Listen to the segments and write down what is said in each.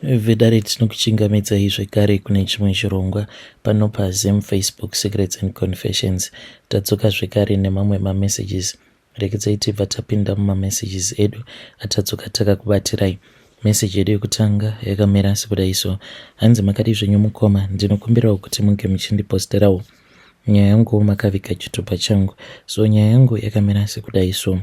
Vedare, tinokuchingamidzai zvekare kune chimwe chirongwa pano paZim Facebook Secrets and Confessions. Tadzoka zvekare nemamwe mamessages. Regedzai tibva tapinda mumamessages edu atadzoka takakubatirai. Meseji yedu yekutanga yakamira sekudai so. Hanzi, "Makadii zvenyu mukoma? Ndinokumbirawo kuti munge muchindiposterawo nyaya yangu makaviga chitupa changu. So nyaya yangu yakamira sekudai so.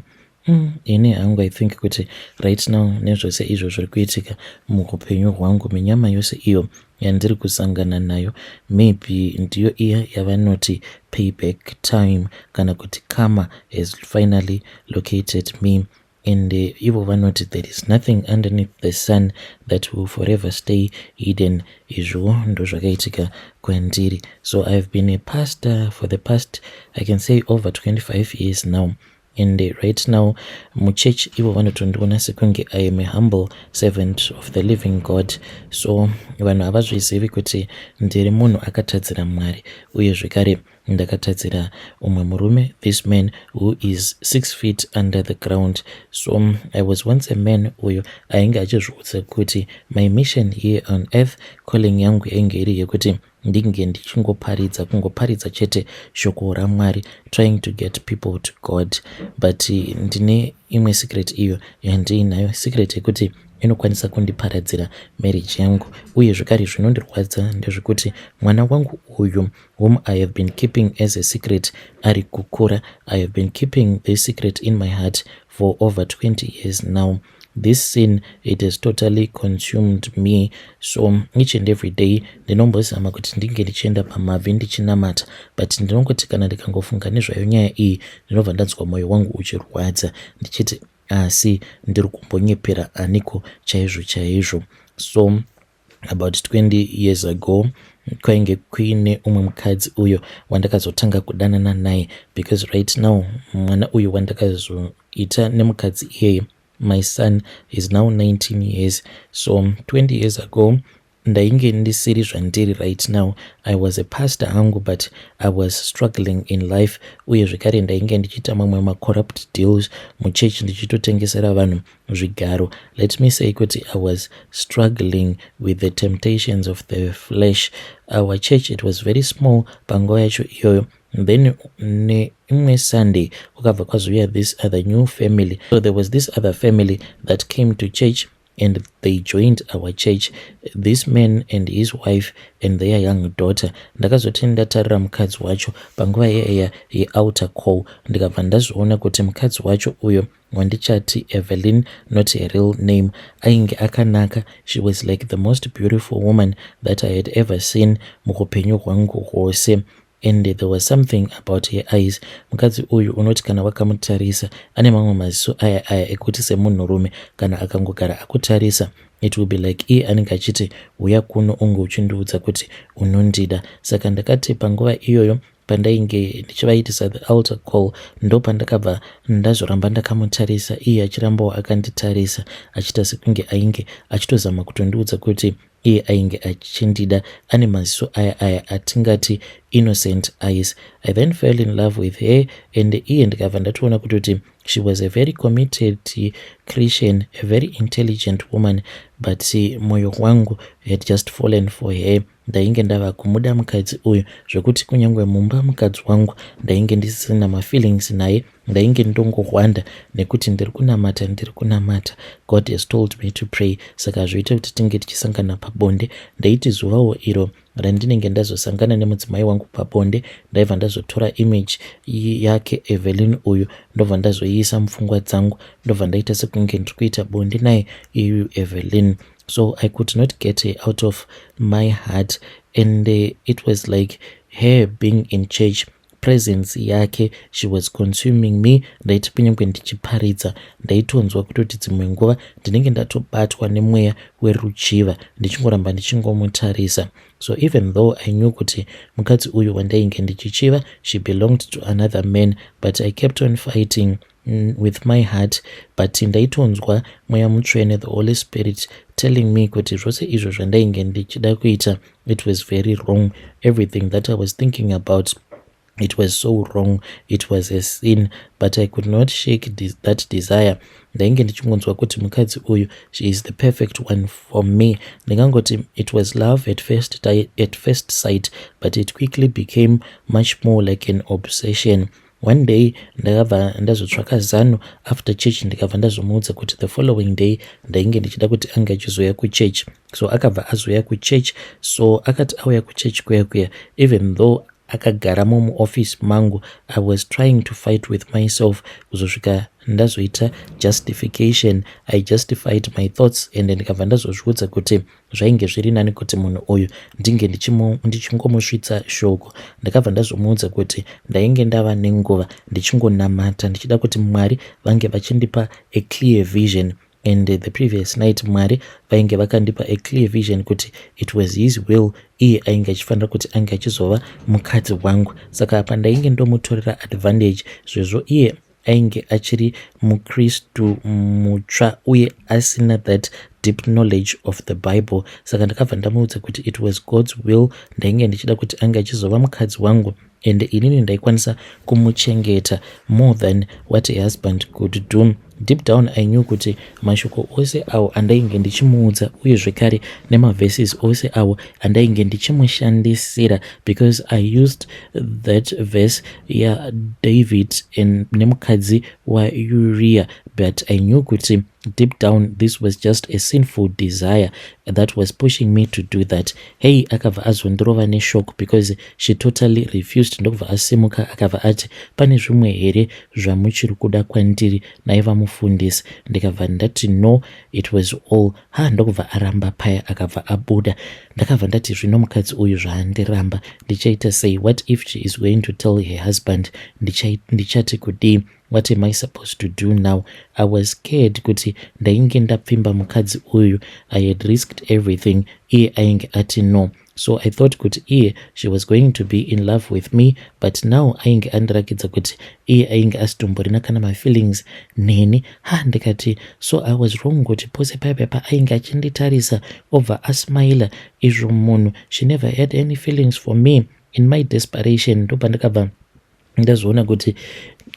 Ini hangu I think kuti right now, nezvose izvo zviri kuitika muupenyu hwangu, minyama yose iyo yandiri kusangana nayo, maybe ndiyo iya yavanoti payback time, kana kuti karma has finally located me. And ivo vanoti there is nothing underneath the sun that will forever stay hidden. Izvo ndo zvakaitika kwandiri. So I've been a pastor for the past, I can say, over 25 years now, and right now muchurch ivo vanotondiona sekunge I am a humble servant of the living God. So vanhu havazvizivi kuti ndiri munhu akatadzira Mwari, uye zvekare ndakatadzira umwe murume, this man who is 6 feet under the ground. So I was once a man uyo ainge achizviudza kuti my mission here on earth, calling yangu yainge iri yekuti ndinge ndichingoparidza, kungoparidza chete shoko raMwari, trying to get people to God. But ndine imwe secret iyo yandiinayo, secret yekuti inokwanisa kundiparadzira marriage yangu. Uye zvekare zvinondirwadza ndezvekuti mwana wangu uyu, whom I have been keeping as a secret, ari kukura. I have been keeping this secret in my heart for over 20 years now. This sin, it has totally consumed me. So each and every day ndinombozama kuti ndinge ndichienda pamabvi ndichinamata, but ndinongoti kana ndikangofunga nezvayo nyaya iyi, ndinobva ndanzwa mwoyo wangu uchirwadza, ndichiti, asi ndiri kumbonyepera aniko chaizvo chaizvo? So about 20 years ago kwainge kuine umwe mukadzi uyo wandakazotanga kudanana naye, because right now mwana uyu wandakazoita nemukadzi iyeye, my son is now 19 years. So 20 years ago ndainge ndisiri zvandiri right now. I was a pastor hangu, but I was struggling in life. Uye zvekare ndainge ndichiita mamwe macorrupt deals muchechi, ndichitotengesera vanhu zvigaro. Let me say kuti I was struggling with the temptations of the flesh. Our church, it was very small panguva yacho iyoyo. Then neimwe Sunday kwakabva kwazouya this other new family. So there was this other family that came to church and they joined our church, this man and his wife and their young daughter. Ndakazoti ndatarira mukadzi wacho panguva iyaya yealtar call, ndikabva ndazoona kuti mukadzi wacho uyo wandichati Evelyn, not a real name, ainge akanaka. She was like the most beautiful woman that I had ever seen muupenyu hwangu hwose. And there was something about her eyes. Mukadzi uyu, unoti kana wakamutarisa, ane mamwe maziso aya aya ekuti semunhurume kana akangogara akutarisa, it will be like iye anenge achiti, "Uya kuno unge uchindiudza kuti unondida." Saka ndakati panguva iyoyo pandainge ndichivaitisa the altar call, ndo pandakabva ndazoramba ndakamutarisa, iye achirambawo akanditarisa, achiita sekunge ainge achitozama kutondiudza kuti iye ainge achindida. Ane maziso aya aya atingati innocent eyes. I then fell in love with her, and iye ndikabva ndatoona kutoti she was a very committed Christian, a very intelligent woman. But mwoyo wangu had just fallen for her. Ndainge ndava kumuda mukadzi uyu, zvekuti kunyange mumba mukadzi wangu ndainge ndisina mafeelings naye. Ndainge ndongohwanda nekuti ndiri kunamata, ndiri kunamata, God has told me to pray, saka zvoita kuti tinge tichisangana pabonde. Ndaiti zuvawo iro randinenge ndazosangana nemudzimai wangu pabonde, ndaibva ndazotora image yake Evelyn uyu, ndobva ndazoiisa mupfungwa dzangu, ndobva ndaita sekunge ndiri kuita bonde naye iyu Evelyn. So I could not get her out of my heart, and it was like her being in church, presence yake, she was consuming me. Ndaiti kunyange ndichiparidza, ndaitonzwa kutoti dzimwe nguva ndinenge ndatobatwa nemweya weruchiva, ndichingoramba ndichingomutarisa. So even though I knew kuti mukadzi uyu wandainge ndichichiva, she belonged to another man, but I kept on fighting with my heart. But ndaitonzwa Mweya Mutsvene, the Holy Spirit, telling me kuti zvose izvo zvandainge ndichida kuita, it was very wrong. Everything that I was thinking about It was so wrong, it was a sin, but I could not shake that desire. Ndainge ndichingonzwa kuti mukadzi uyu, she is the perfect one for me. Ndingangoti it was love at first sight, but it quickly became much more like an obsession. One day ndakabva ndazotsvaka zano after church. Ndikabva ndazomuudza kuti the following day ndainge ndichida kuti ange achizoya kuchurch. So akabva azoya kuchurch. So akati auya kuchurch kuya kuya, even though akagaramo muoffice mangu, I was trying to fight with myself kuzosvika ndazoita justification. I justified my thoughts and ndikabva ndazozviudza kuti zvainge zviri nani kuti munhu uyu ndinge ndichingomusvitsa shoko. Ndakabva ndazomuudza kuti ndainge ndava nenguva ndichingonamata, ndichida kuti Mwari vange vachindipa a clear vision, and the previous night Mwari vainge vakandipa a clear vision kuti it was his will, iye ainge achifanira kuti ange achizova mukadzi wangu. Saka apa ndainge ndomutorera advantage, zvezvo iye ainge achiri mukristu mutsva uye asina that deep knowledge of the Bible. Saka ndakabva ndamuudza kuti it was God's will, ndainge ndichida kuti ange achizova mukadzi wangu, and inini ndaikwanisa kumuchengeta more than what a husband could do. Deep down I knew kuti mashoko ose awo andainge ndichimuudza, uye zvekare nemaverses ose awo andainge ndichimushandisira, because I used that verse yaDavid nemukadzi waUria, but I knew kuti deep down this was just a sinful desire that was pushing me to do that. Hey, akabva azondirova neshock because she totally refused. Ndokubva asimuka, akabva ati, "Pane zvimwe here zvamuchiri kuda kwandiri naiva mufundisi?" Ndikabva ndati, "No, it was all." Ha, ndokubva aramba paya, akabva abuda. Ndakabva ndati, "Zvino mukadzi uyu zvaandiramba, ndichaita sei? What if she is going to tell her husband? Ndichati kudii? What am I supposed to do now?" I was scared kuti ndainge ndapfimba mukadzi uyu. I had risked everything, iye ainge ati no. So I thought kuti iye, she was going to be in love with me, but now ainge andirakidza kuti iye ainge asitomborina kana mafeelings neni. Ha, ndikati, so I was wrong kuti pose paipa ainge achinditarisa obva asmaila, izvo munhu, she never had any feelings for me. In my desperation, ndopandakabva ndazoona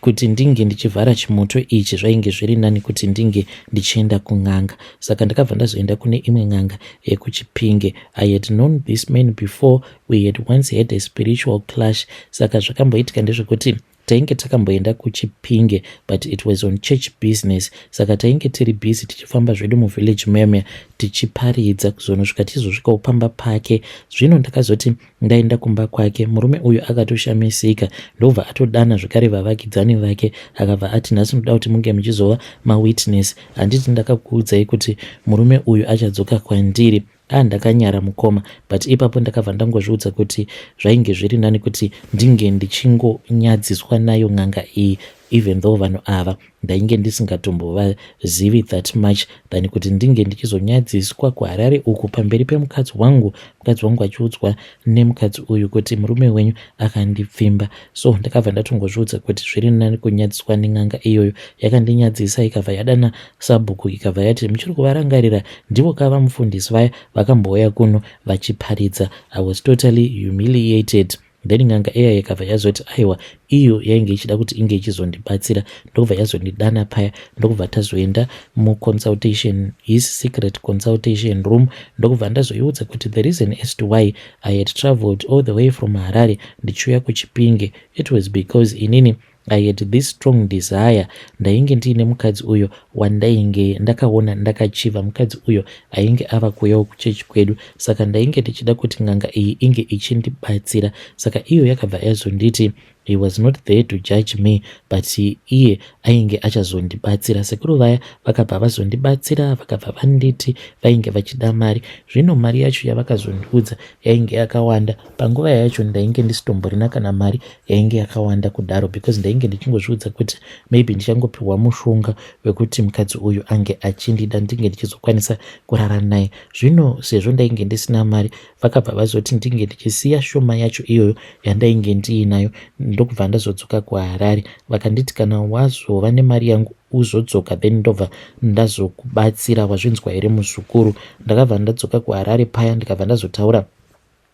kuti ndinge ndichivhara chimoto ichi, zvainge zviri nani kuti ndinge ndichienda kun'anga. Saka ndakabva ndazoenda kune imwe n'anga yekuChipinge. I had known this man before. We had once had a spiritual clash. Saka zvakamboitika ndezvekuti tainge takamboenda kuChipinge, but it was on church business. Saka tainge tiri busy tichifamba zvedu muvillage meme tichiparidza, kuzonosvika tizosvikawo pamba pake. Zvino ndakazoti ndaenda kumba kwake, murume uyu akatoshamisika, ndobva atodana zvekare vavakidzani vake, akabva ati, "Nhasi ndoda kuti munge muchizova mawitness. Handiti ndakakuudzai kuti murume uyu achadzoka kwandiri?" A, ndakanyara mukoma, but ipapo ndakabva ndangozviudza kuti zvainge zviri nani kuti ndinge ndichingonyadziswa nayo n'anga iyi, even though vanhu ava ndainge ndisingatombovazivi that much, than kuti ndinge ndichizonyadziswa kuHarare uku pamberi pemukadzi wangu, mukadzi wangu achiudzwa nemukadzi uyu kuti murume wenyu akandipfimba. So ndakabva ndatongozviudza kuti zviri nani kunyadziswa nen'anga iyoyo. Yakandinyadzisa, ikabva yadana sabhuku, ikabva yati, "Muchiri kuvarangarira? Ndivo kava mufundisi vaya vakambouya kuno vachiparidza." I was totally humiliated. Then n'anga iya yakabva yazoti aiwa, iyo yainge ichida kuti inge ichizondibatsira, ndokubva yazondidana paya, ndokubva tazoenda muconsultation, his secret consultation room. Ndokubva ndazoiudza kuti the reason as to why I had traveled all the way from Harare ndichiuya kuChipinge, it was because inini I had this strong desire. Ndainge ndiine mukadzi uyo wandainge ndakaona, ndakachiva mukadzi uyo ainge ava kuuyawo kuchechi kwedu. Saka ndainge ndichida kuti n'anga iyi inge ichindibatsira. Saka iyo yakabva yazonditi he was not there to judge me, but iye ainge achazondibatsira. Sekuru vaya vakabva vazondibatsira, vakabva vanditi vainge vachida mari. Zvino mari yacho yavakazondiudza yainge yakawanda. Panguva yacho ndainge ndisitomborina kana mari yainge yakawanda kudaro, because ndainge ndichingozviudza kuti maybe ndichangopiwa mushonga wekuti mukadzi uyu ange achindida, ndinge ndichizokwanisa kurara naye. Zvino sezvo ndainge ndisina mari, vakabva vazoti ndinge ndichisiya shoma yacho iyoyo yandainge ndiinayo. Ndokubva ndazodzoka kuHarare. Vakanditi, "Kana wazova nemari yangu, uzodzoka, then ndobva ndazokubatsira. Wazvinzwa here, muzukuru?" Ndakabva ndadzoka kuHarare paya, ndikabva ndazotaura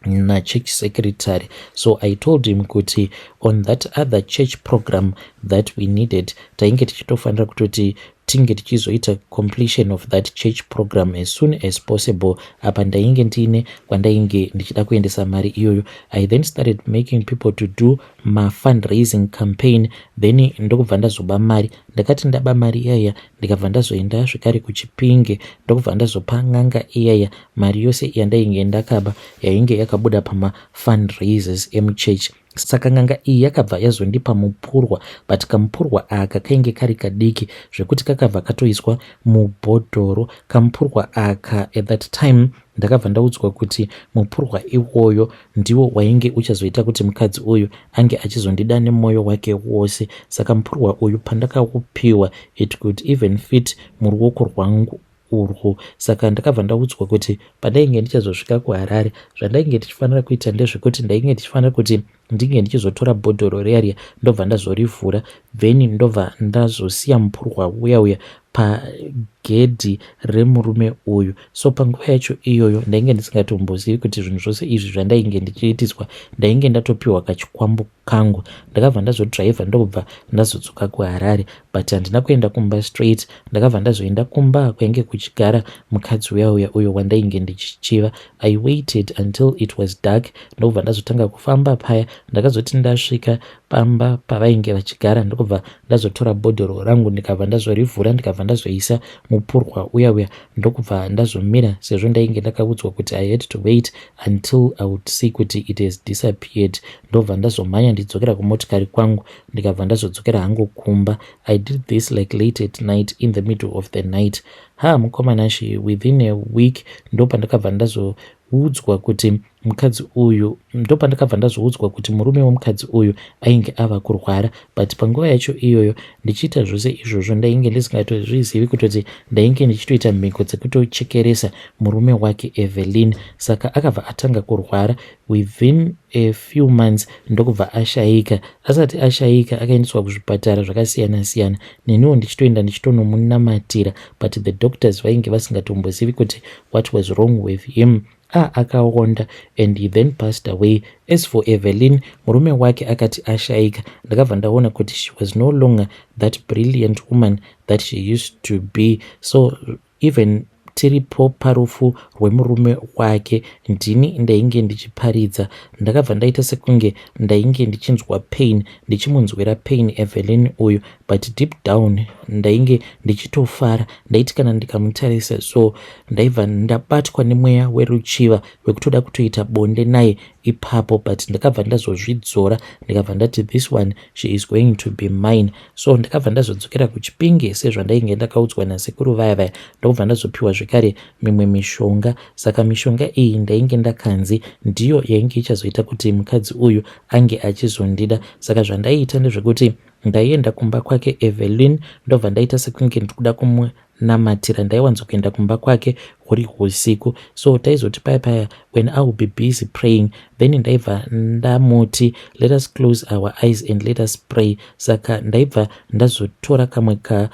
nachurch secretary. So I told him kuti on that other church program that we needed, tainge tichitofanira kutoti tinge tichizoita completion of that church program as soon as possible. Apa ndainge ndiine kwandainge ndichida kuendesa mari iyoyo. I then started making people to do mafundraising campaign, then ndokubva ndazoba mari. Ndakati ndaba mari iyaya, ndikabva ndazoenda zvekare kuChipinge, ndokubva ndazopa n'anga iyaya mari yose yandainge ndakaba, yainge yakabuda pamafundraisers emuchechi. Saka n'anga iyi yakabva yazondipa mupurwa, but kamupurwa aka kainge kari kadiki zvekuti kakabva katoiswa mubhodhoro. Kamupurwa aka, at that time ndakabva ndaudzwa kuti mupurwa iwoyo ndiwo wainge uchazoita kuti mukadzi uyu ange achizondida nemwoyo wake wose. Saka mupurwa uyu pandakaupiwa, it could even fit muruoko rwangu urwo. Saka ndakabva ndaudzwa kuti pandainge ndichazosvika kuHarare, zvandainge ndichifanira kuita ndezvekuti ndainge ndichifanira kuti ndinge ndichizotora bhodhoro riya riya, ndobva ndazorivhura, then ndobva ndazosiya mupurwa uya uya pagedhi remurume uyu. So panguva yacho iyoyo ndainge ndisingatombozivi kuti zvinhu zvose izvi zvandainge ndichiitiswa, ndainge ndatopiwa kachikwambo kangu. Ndakabva ndazodhiraivha, ndokubva ndazodzoka kuHarare, but handina kuenda kumba straight. Ndakabva ndazoenda kumba kwainge kuchigara mukadzi uya uya, uyo wandainge ndichichiva. I waited until it was dark, ndokubva ndazotanga kufamba paya. Ndakazoti ndasvika pamba pavainge vachigara, ndokubva ndazotora bhodhoro rangu, ndikabva ndazorivhura, ndikabva ndazoisa mupurwa uya uya, ndokubva ndazomira, sezvo ndainge ndakaudzwa kuti I had to wait until I would see kuti it has disappeared. Ndobva ndazomhanya ndidzokera kumotikari kwangu, ndikabva ndazodzokera hangu kumba. I did this like late at night, in the middle of the night. Ha, mukoma Nashe, within a week ndopandakabva ndazoudzwa kuti mukadzi uyu, ndopandakabva ndazoudzwa kuti murume wemukadzi uyu ainge ava kurwara. But panguva yacho iyoyo ndichiita zvose izvozvo, ndainge ndisingatozvizivi kutoti ndainge ndichitoita mhiko dzekutochekeresa murume wake Evelyn. Saka akabva atanga kurwara, within a few months ndokubva ashayika. Asati ashayika, akaendeswa kuzvipatara zvakasiyana-siyana, neniwo ndichitoenda ndichitonomunamatira, but the doctors vainge vasingatombozivi kuti what was wrong with him. Akaonda and he then passed away. As for Evelyn, murume wake akati ashayika, ndakabva ndaona kuti she was no longer that brilliant woman that she used to be. So even tiripo parufu rwemurume wake, ndini ndainge ndichiparidza. Ndakabva ndaita sekunge ndainge ndichinzwa pain, ndichimunzwira pain Evelyn uyu, but deep down ndainge ndichitofara. Ndaiti kana ndikamutarisa so, ndaibva ndabatwa nemweya weruchiva wekutoda kutoita bonde naye ipapo, but ndakabva ndazozvidzora, ndikabva ndati, "This one, she is going to be mine." So ndakabva ndazodzokera kuChipinge sezvandainge ndakaudzwa nasekuru vaya vaya, ndokubva ndazopiwa zvekare mimwe mishonga. Saka mishonga iyi ndainge ndakanzi ndiyo yainge ichazoita kuti mukadzi uyu ange achizondida. Saka zvandaiita ndezvekuti ndaienda kumba kwake Evelyn, ndobva ndaita sekunge ndikuda kumunamatira. Ndaiwanzokuenda kumba kwake huri usiku, so taizoti paya paya when I will be busy praying, then ndaibva ndamuti, "Let us close our eyes and let us pray." Saka ndaibva ndazotora kamwe ka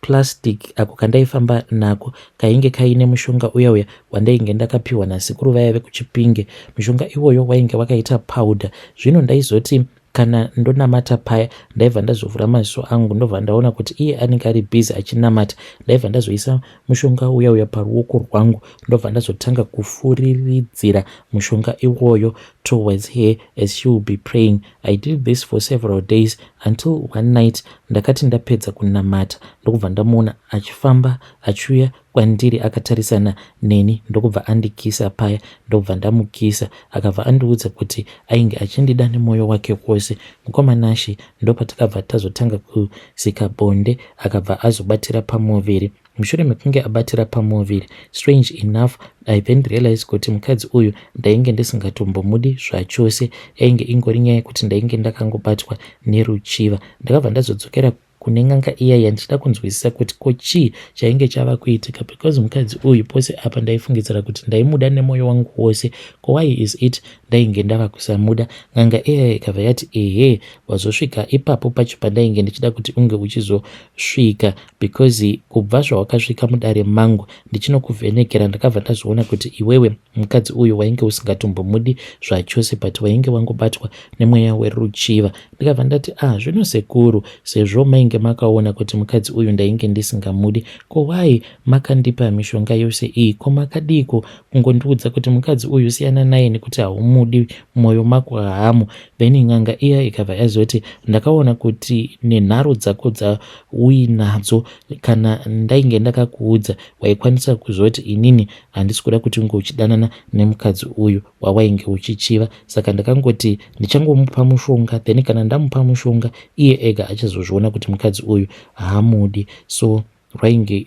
plastic ako kandaifamba nako, kainge kaine mushonga uya uya wandainge ndakapiwa nasekuru vaya vekuChipinge. Mushonga iwoyo wainge wakaita powder. Zvino ndaizoti kana ndonamata paya, ndaibva ndazovhura maziso angu, ndobva ndaona kuti iye anenge ari busy achinamata. Ndaibva ndazoisa mushonga uya uya paruoko rwangu, ndobva ndazotanga kufuriridzira mushonga iwoyo towards her as she will be praying. I did this for several days until one night ndakati ndapedza kunamata, ndokubva ndamuona achifamba achiuya kwandiri akatarisana neni, ndokubva andikisa paya, ndokubva ndamukisa. Akabva andiudza kuti ainge achindida nemwoyo wake wose. Mukoma Nashe, ndopatakabva tazotanga kusika bonde. Akabva azobatira pamuviri. Mushure mekunge abatira pamuviri, strange enough, I then realize kuti mukadzi uyu ndainge ndisingatombomudi zvachose. Yainge ingori nyaya yekuti ndainge ndakangobatwa neruchiva. Ndakabva ndazodzokera. kune n'anga iya yandichida kunzwisisa kuti ko chii chainge chava kuitika, because mukadzi uyu pose apa ndaifungidzira kuti ndaimuda nemwoyo wangu wose. Ko why is it ndainge ndava kusamuda? N'anga iya ikabva yati, "Ehe, wazosvika ipapo pacho pandainge ndichida kuti unge uchizosvika, because kubva zvawakasvika mudare mangu ndichinokuvhenekera, ndakabva ndazoona kuti iwewe mukadzi uyu wainge usingatombomudi zvachose, but wainge wangobatwa nemweya weruchiva." Ndikabva ndati, "Ah, zvino sekuru, sezvo mainge makaona kuti mukadzi uyu ndainge ndisingamudi, ko why makandipa mishonga yose iyi? Ko makadiko kungondiudza kuti mukadzi uyu siyana naye nekuti haumudi, mumwoyo mako haamo?" Then n'anga iya ikabva yazoti, "Ndakaona kuti nenharo dzako dzauinadzo, kana ndainge ndakakuudza waikwanisa kuzoti inini handisi kuda kuti unge uchidanana nemukadzi uyu wawainge uchichiva. Saka ndakangoti ndichangomupa mushonga, then kana ndamupa mushonga iye ega achazozviona kuti mukadzi uyu haamudi." So rwainge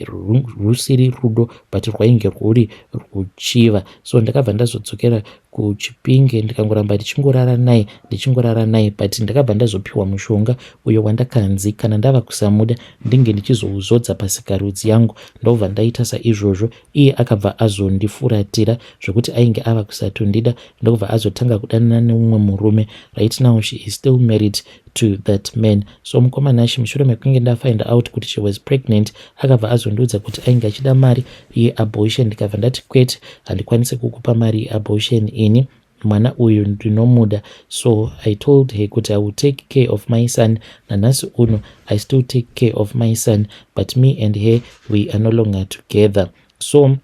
rusiri rudo, but rwainge rwuri ruchiva. So ndakabva ndazodzokera kuChipinge, ndikangoramba ndichingorara naye, ndichingorara naye, but ndakabva ndazopiwa mushonga uyo wandakanzi kana ndava kusamuda ndinge ndichizouzodza pasikarudzi yangu. Ndobva ndaita saizvozvo. Iye akabva azondifuratira zvokuti ainge ava kusatondida, ndobva azotanga kudanana nemumwe murume. Right now she is still married to that man. So mukoma Nashi, mushure mekunge ndafind out kuti she was pregnant, akabva azondiudza kuti ainge achida mari yeabortion. Ndikabva ndati, "Kwete, handikwanisi kukupa mari yeabortion, ini mwana uyu ndinomuda." So I told her kuti I will take care of my son. Nanhasi uno I still take care of my son, but me and her, we are no longer together. So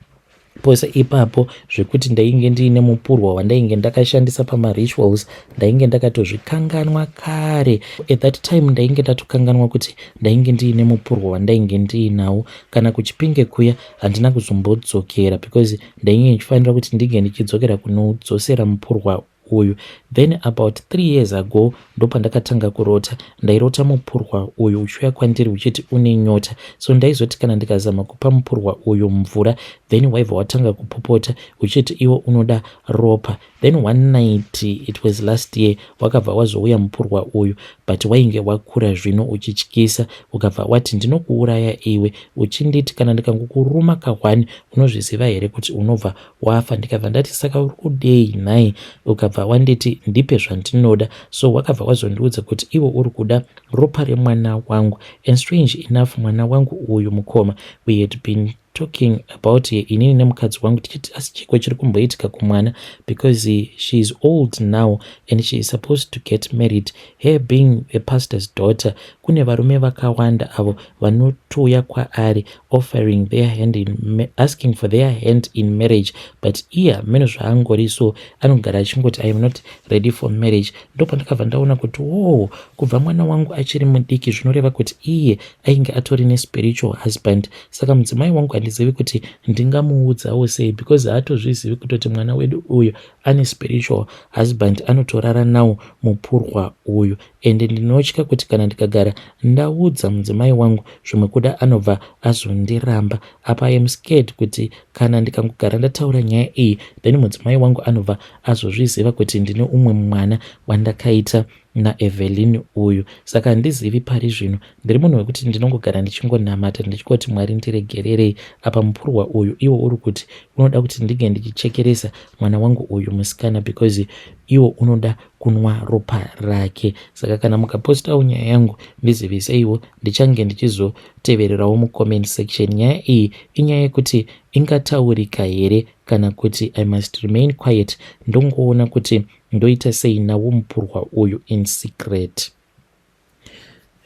pose ipapo zvekuti ndainge ndiine mupurwa wandainge ndakashandisa pamarituals, ndainge ndakatozvikanganwa kare. At that time ndainge ndatokanganwa kuti ndainge ndiine mupurwa wandainge ndiinawo. Kana kuChipinge kuya handina kuzombodzokera, because ndainge ndichifanira kuti ndinge ndichidzokera kunodzosera mupurwa uyu. Then about 3 years ago ndopandakatanga kurota. Ndairota mupurwa uyu uchiuya kwandiri uchiti une nyota. So ndaizoti kana ndikazama kupa mupurwa uyu mvura, then waibva watanga kupopota uchiti iwo unoda ropa. Then one night, it was last year, wakabva wazouya mupurwa uyu, but wainge wakura zvino uchityisa. Ukabva wati, "Ndinokuuraya iwe," uchinditi, "Kana ndikangokuruma kahwani, unozviziva here kuti unobva wafa?" Ndikabva ndati, "Saka uri kudei nhai?" Ukabva wanditi, "Ndipe zvandinoda." So wakabva wazondiudza kuti iwo uri kuda ropa remwana wangu. And strange enough, mwana wangu uyu, mukoma, we had been talking about inini nemukadzi wangu tichiti, asi chiko chiri kumboitika kumwana? Because she is old now and she is supposed to get married. Her being a pastor's daughter, kune varume vakawanda avo vanotouya kwaari offering their hand in, asking for their hand in marriage, but iye hameno zvaangori, so anogara achingoti, "I am not ready for marriage." Ndopandakabva ndaona kuti wo, kubva mwana wangu achiri mudiki, zvinoreva kuti iye ainge atori nespiritual husband. Saka mudzimai wangu handizivi kuti ndingamuudzawo sei, because haatozvizivi kutoti mwana wedu uyu ane spiritual husband, anotorara nawo mupurwa uyu. Ende ndinotya kuti kana ndikagara ndaudza mudzimai wangu, zvimwe kuda anobva azondiramba. Apa I am scared kuti kana ndikangogara ndataura nyaya iyi, then mudzimai wangu anobva azozviziva kuti ndine umwe mwana wandakaita naEvelyn uyu. Saka handizivi. Pari zvino ndiri munhu wekuti ndinongogara ndichingonamata, ndichingoti, "Mwari, ndiregererei." Apa mupurwa uyu iwo uri kuti unoda kuti ndinge ndichichekeresa mwana wangu uyu musikana, because iwo unoda kunwa ropa rake. Saka kana mukapostawo nyaya yangu, ndiziviseiwo, ndichange ndichizotevererawo mucomment section. Nyaya iyi inyaya yekuti ingataurika here, kana kuti I must remain quiet, ndongoona kuti ndoita sei nawo mupurwa uyu in secret?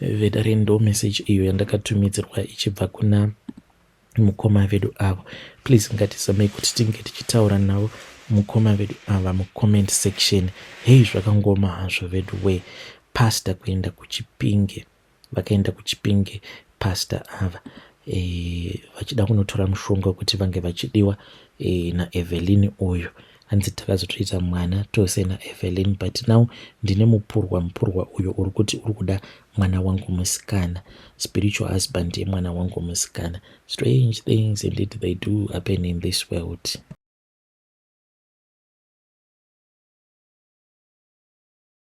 Vedare, ndo message iyo yandakatumidzirwa ichibva kuna mukoma vedu avo. Please, ngatizamei kuti tinge tichitaura navo mukoma vedu ava mucomment section. Hei, zvakangoma hazvo vedu we. Pastor kuenda kuChipinge, vakaenda kuChipinge pastor ava vachida kunotora mushonga wekuti vange vachidiwa naEvelyn uyu. Hanzi takazotoita mwana tose naEvelyn, but now ndine mupurwa. Mupurwa uyo uri kuti uri kuda mwana wangu musikana, spiritual husband yemwana wangu musikana. Strange things indeed, they do happen in this world.